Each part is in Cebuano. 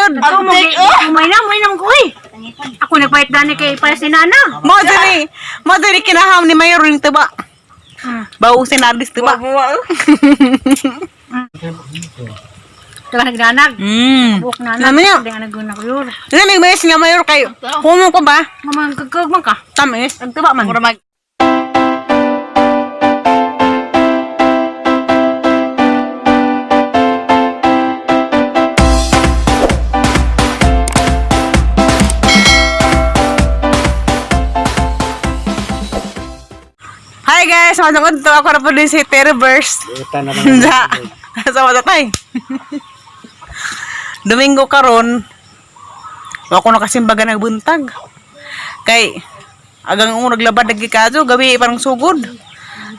Yun. Ako mo may na, may na ko eh. Ako nagpahit dani kay para si Nana. Mo diri. Mo diri kinaham ni Mayor ning tuba. Bawo si Nardis tuba. Tara nagdanag. Buok na na. Naman yun. Hindi nga naguna ko yun. Lamig ba nga Mayor kay humong ko ba? Mamang kagkag man ka. Tamis. Ang tuba man. Hi guys, magandang udto. Ako na po din si Terverse. Sa sa matatay. Domingo karon. Ako na kasimbaga nagbuntag. Kay agang ungo naglabad lagi kadto gabi parang sugod.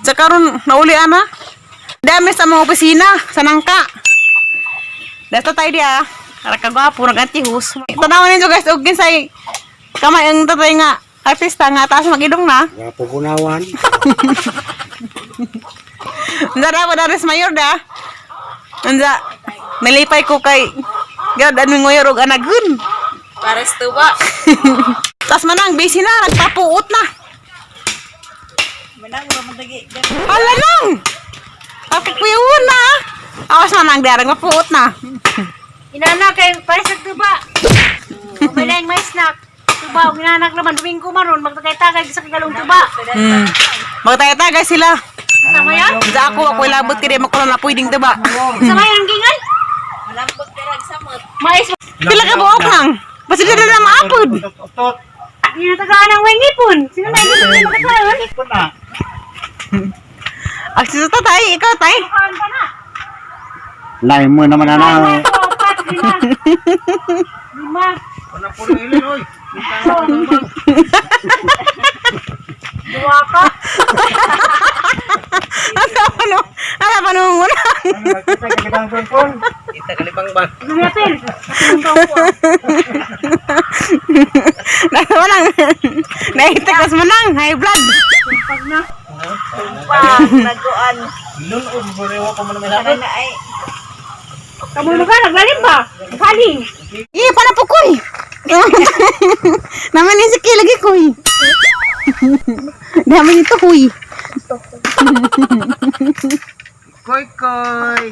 Sa karon nauli ana. Dami sa mga opisina sa nangka. Dasta tayo diya. Ara ka gwapo nag-antihus. Tanawan ninyo guys og kinsay kamay ang tatay nga artista nga taas magidong na. Gwapo gunawan. Unsa da pa daris mayor da. Unsa nalipay ko kay gad anong mayor og anagun. Pares tuba. Tas manang busy na nagpapuot na. Manang mo madagi. Hala nang. Papakuyaw na. Awas manang darang mapuot na. Inana kay para sa tuba. May na may snack. Tuba og inanak naman Domingo maron magtagay-tagay sa kagalong tuba. Magtayatagay sila. Sama yan? Unsa ako ako labot kay di makulo na pwedeng diba. Sama yan ang gingan? Malambot dirag samot. Mais Pila ka buok nang. Basta di na maapod. Utot. Ginatagaan ang wing ipon. Sino na hindi mo makakaon? na. Ang si tatay, ikaw tay. Kaon ka na. Lain mo naman ana. Apat, lima. Lima. Wala po na ilin, oy. Dua ka. Ano pa no? Ano pa no muna? Kita kitang pon. Kita kalibang ba? Lumapil. Nasa manang. Naitikas manang high blood. Pag na. Pa naguan. Lunood mo pa man Kana na ay. Kamu ka, naglalim ba? Kaling. Iya, para po koy. Naman ni si lagi koy. Naman ito koy. Koy koy.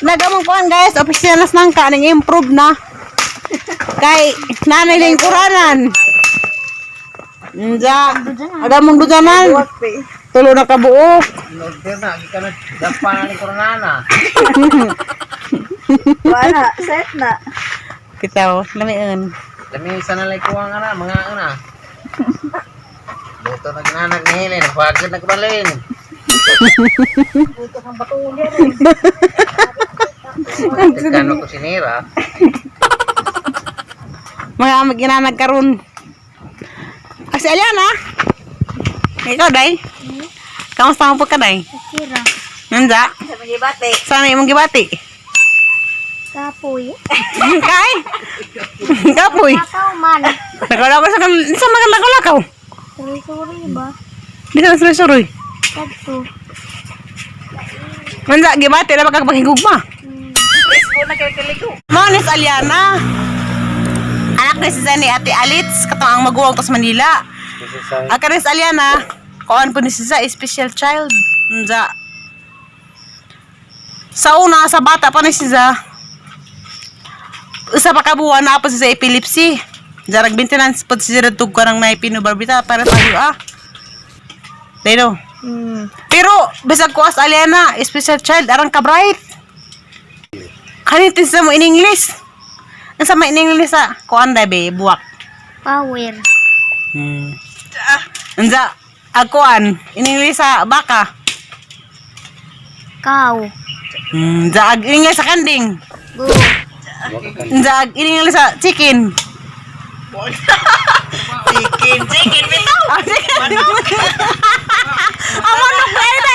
Nagamong kuan guys, official na nang ka ning improve na. Kay nanay ning kuranan. Nja, agamong dudanan. Tulo na kabuok. Inorder na gikan na dapa na ni koronana. Wala, set na. Kitaw, lamian. Lami sa nalay kuwang ana mga ana. Luto na ginanag ni Helen, pagod nagbalin. Kano ko sinira. Mga maginanag karon. Kasi Aliana. Ikaw day. Kamusta mo po ka day? Kira. Nanda? Sa mga bate. Sana imong gibati? Kapoy. Kay? Kapoy. Kakaw man. Nakalakaw sa kan sa mga nakalakaw. Suri-suri ba? Di sa suroy-suroy. Kadto. Manza gibati na makakapagigugma. Presko na kay kaligo. Mo ni sa Aliana. Anak ni si ni Ate Alitz katong ang maguwang tas Manila. Ang kanis Aliana, kuan po ni siya special child. Nza. Sa una, sa bata pa ni siya. Usa pa ka buwan na po siya epilepsy. Nza nag-maintenance po siya tug ko ng naipinobarbita para sa iyo ah. Dino. Pero bisag ko as Aliana, special child arang ka bright. Kanito sa mo in English. Ang sa in English sa kuan da be buwak. Power. Unsa agkuan in English sa baka. Cow. Unsa ag in English sa kanding. Go. Unsa ag in English sa chicken. Chicken, chicken bitaw. Ah, chicken. Ang manok na ina.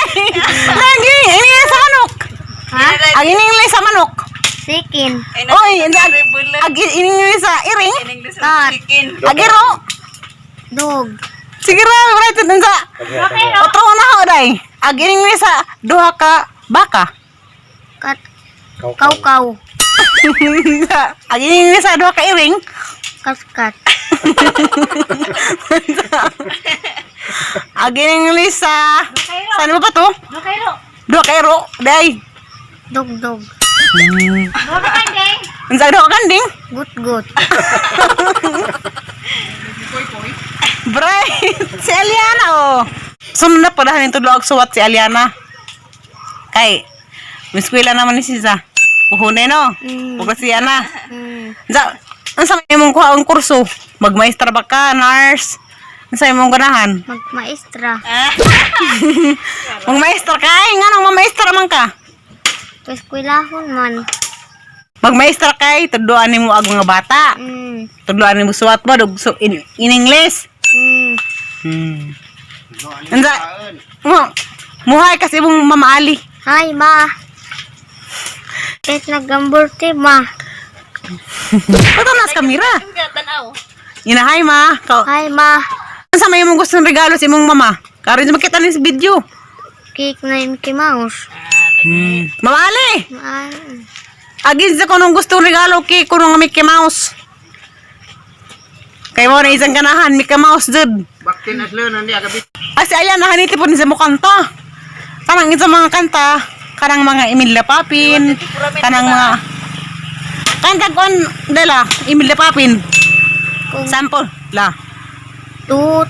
Lagi in English sa manok. Ha? Ang in English sa manok. Chicken. Oy, unsa ag, ag in English sa iring. English sa chicken. Agiro. Dog. Sige ra, right unsa. Otro na ho day. Ag in English sa duha ka baka. Kat. Kaw-kaw. Agi ni sa duha ka iring. Kaskat. Agi ni Lisa. Saan mo pa to? Duha ka iro. Duha ka iro. Day. Dugdug. Duha ka kanding. Unsa duha ka kanding? Gutgut. Bright. Si Aliana oh. Sunod na pala nito og suwat si Aliana. Kay miskwela naman ni siya. Kuhune no. Ug si Ana. Unsa unsa may imong kuha ang kurso? Magmaestra ba ka, nurse? Unsa imong ganahan? Magmaestra. Magmaestra ka ay nganong mamaestra man ka? Eskwelahon man. Magmaestra kay tudloan nimo ang mga bata. Tudloan nimo suwat ba dug so in English. Unsa mo muhay kasi imong Mama Ali. Hi, ma. Kahit naggamburte, ma. Pato na sa kamera. Inahay ma. Ka Hi, ma. Unsa may imong gustong regalo sa imong mama? Karon makita ni sa video. Cake na yung Mickey Mouse. Mama Ali, Ma. agin sa kunong gustong regalo kay kuno nga Mickey Mouse. Kay mo na isang ganahan Mickey Mouse jud. Baktin aslo nandi agabit. Ah, si Ayan, nahaniti po ni sa mo kanta. Kanang isa mga kanta, kanang mga Emilia Papin, kanang mga kanta kon dala Emilia Papin. Kung Sample la. tut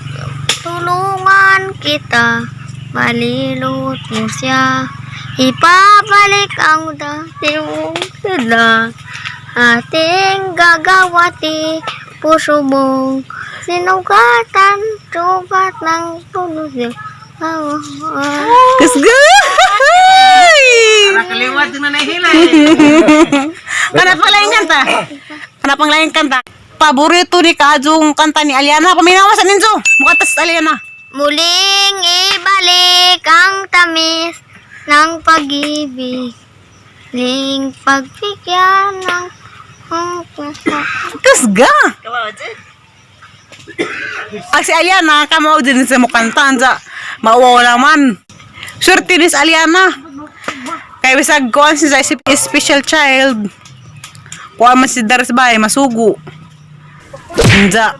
tulungan kita, malilot mo siya. Ipabalik ang dati mong dala. Ating gagawati, puso mong sinugatan, sugat ng tulog. Ah, ah. Kusgay! Nakaliwat na nahilay. Kana pang laing kanta. Kana pang laing kanta. Paborito ni Kajong kanta ni Aliana. Paminawa sa ninyo. Mukha tas Aliana. Muling ibalik ang tamis ng pag-ibig. Ling pagbigyan ng Kusga! Ah, si Aliana, kamao din sa mukanta. Anza, mauwaw naman. Swerte ni si Aliana. Kay bisag kuan siya sa special child. Kuan man si Daris Bay, masugo. Anza.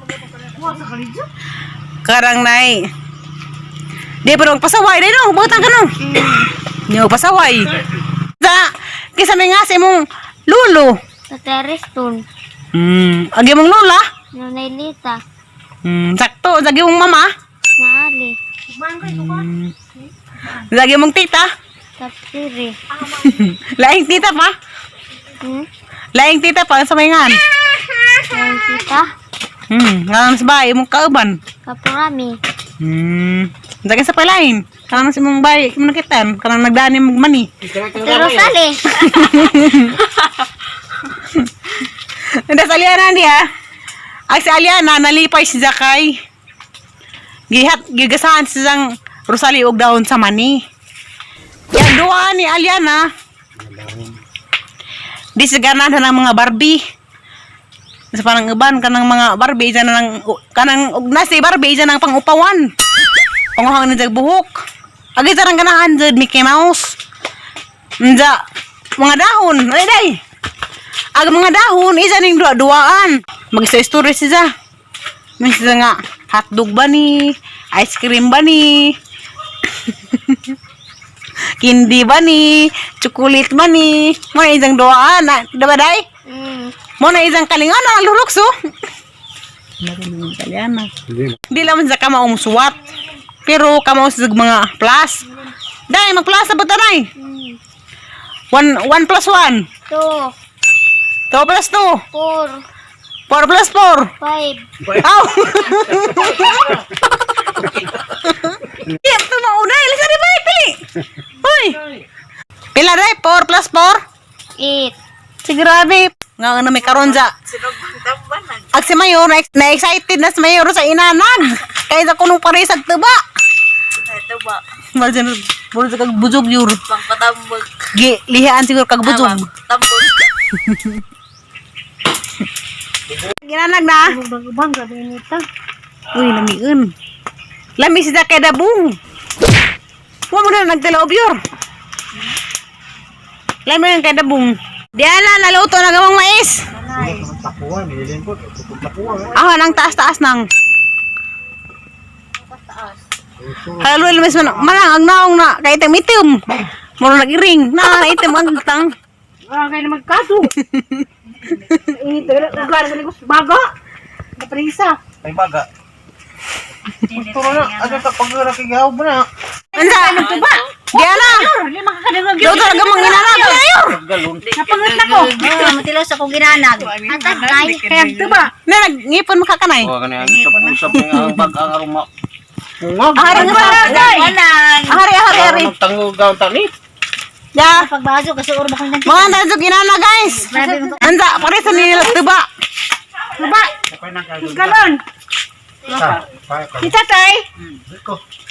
Karang nay. Di pa nung pasaway, di no, butang ka no. Di mo pasaway. Sa, kisa may nga sa imong lulo. Sa Tereston, Agi mong lola. Nanay Lita, Sakto, lagi mong mama. Naali, Lagi mong tita. Kapiri. Laing tita pa. Hmm? Laing tita pa sa may ngan. Ngayon kita, Ngalan sa bahay mong kauban. Kapurami, Lagi sa palain. Kanang sa imong bahay, imo nakitan, kanang nagdani mong mani. Ate Rosale, Hindi sa Aliana niya. Ay si Aliana nalipay si Zakay. Gihat gigasahan siyang Rosalie og dahon sa mani. Yan duwa ni Aliana. Di siya ganahan ng mga Barbie. Sa parang uban kanang mga Barbie dyan ng kanang og nasi Barbie dyan ang pangupawan. Panguhang ni jag buhok. Agi sa ganahan jud Mickey Mouse. Nja mga dahon, ay day. Ag mga dahon, isa ning duwa-duwaan. Mag-story siya. May siya nga, hotdog ba ni? Ice cream ba ni? Candy ba ni? Chocolate ba ni? Mo na isang duwaan. Na, diba day? Mo na isang kalingan na lulok so. Di lang man sa kamaong suwat. Pero kamao sa mga plus. Day, mag-plus na ba tanay? 1 plus 1. 2, 2 plus 2. 4, 4 plus 4. 5, Aw! Ito mauna. Ilisa di ba? Pili. Hoy! Pila rin? 4 plus 4? 8. Si grabe. Nga na may karon ja. Ag si Mayor, na-excited na si Mayor sa inanag. Kaya sa kunong pares ag tuba. Tuba. Maljan, buro sa kag bujog yur. Pangpatambog. Gi, lihaan siguro kag bujog. Tambog. Ginanag na. Ubang grabe nita. Uy, lamiun. Lami si kay dabong. Wa mo na nagtala obyur. Lami ang kay dabong. Diana, naluto na gamang mais. Takuan, hilin po. Takuan. Ah, nang taas-taas nang. Halo, mas man, manang ang naong na kay itim itim. Muro nag-iring na itim ang tang. Ah, kaya na magkado. Init talaga. Ugar sa likos. Baga. Naprisa. Ay baga. Gusto na, ano ka pag kay mo na. Unsa? Diana, Hindi makakadagag. luto na gamang inanag. Ayor. Galon. Napangat na ko. Ah, matilaw sa kong ginanag. Atas nay. Kaya tuba. Na nagngipon makakanay. Oh, kani ang usap-usap nga ang baga ang aroma. Mungag. Ahari nga sa. Walang. Ahari, ahari, ahari. Magtangog ang tani. Ya. Pagbaso kasi urba kong nang. Mga tansog inana, guys. Unsa pare sa nila tuba. Tuba. Galon. Kita tay.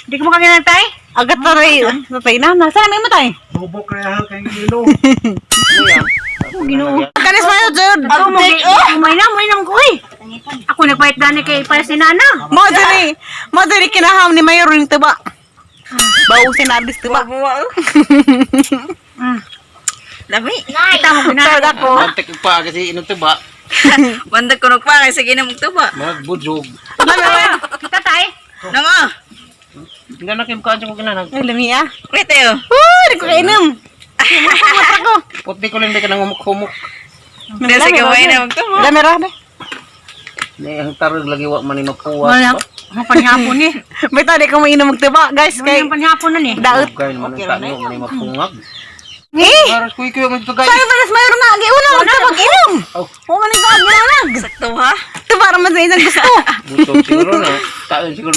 Di ko makaginang tay. Agat na rin. Tatay na. Sana may matay. Bubok na yan kay Lilo. Kanis pa yun, Jud. Ako mo. Umay na, umay na ko eh. Ako nagpahit dani kay para si Nana. Mo diri, mo diri kinaham ni Mayor ring tuba. Bausin na abis tuba. Lami. Kita mo ginanag. Tawag ako. Mantek pa kasi ino ba? Bandag ko nagpa kay sige na magtuba. Magbudjog. Kita tay. Nang ah. Hindi na kim kaanjo ko ginanag. Ay, lami ah. Wait tayo. Uy, di ko kainom. Mata ko. Puti ko lang di ka nang humok-humok. Hindi sige way na magtuba. Lami ra be. Ni ang tarog lagi wa man ni mapuwas. Wala. Ang panihapon eh. May tadi ko mainom magtuba, guys. Kay Ang panihapon na ni. daot. Kay man ang tani man ni mapungag. Eh! Aras kuy kuy man tugay. Sabi pa nas Mayor na, giuna magtubag inom. Oh. Huwag man ikaw ginanag. Sakto ha. Ito para man sa isang gusto. Busog siguro na. Tain siguro.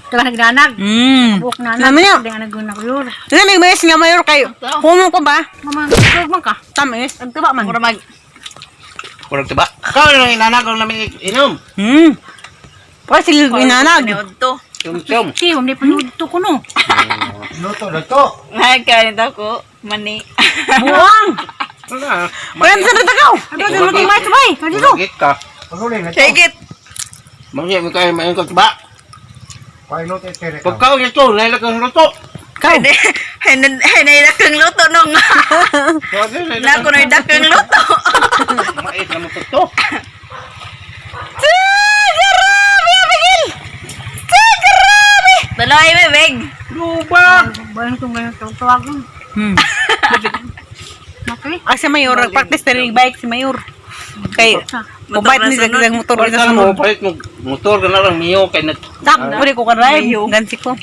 Taga nagdanag. Buok na Lami niya. Hindi nga naguna ko yun. Lami may nga Mayor kayo. Humong ko ba? Mama, tug man ka. Tamis, ang tuba man. Mura mag Kurang tuba. Kau nang inanag ang namin inom. Pwede sila ginanag. Niod to. Sum-sum. Si, hindi pa to ko no. Luto, luto. Ay kain ako. Mani. Buwang! Wala. Wala sa natakaw! Ano sa lutong mais bay? Ano dito? Magit ka. Paguli na ito. Take it. Mangya mi kay mayon ka tuba. Kaya luto tere ka. Pagkaon ito, nailak ang luto. Kau! Hinay kang luto nung. Na ko na dakang luto. Mais na mo to. Grabe, Abigail! Grabe! Dalawa ay bebeg. Lubak. Bayan kong ganyan tawag tawagan. Okay. Ah, si Mayor, nag-practice na rin bike si Mayor. Kay, mabait ni sa isang motor Palit sa mo, sunod. palit mo motor ka na lang miyo kay nag Tak, pwede ko ka-drive. Gansi ko.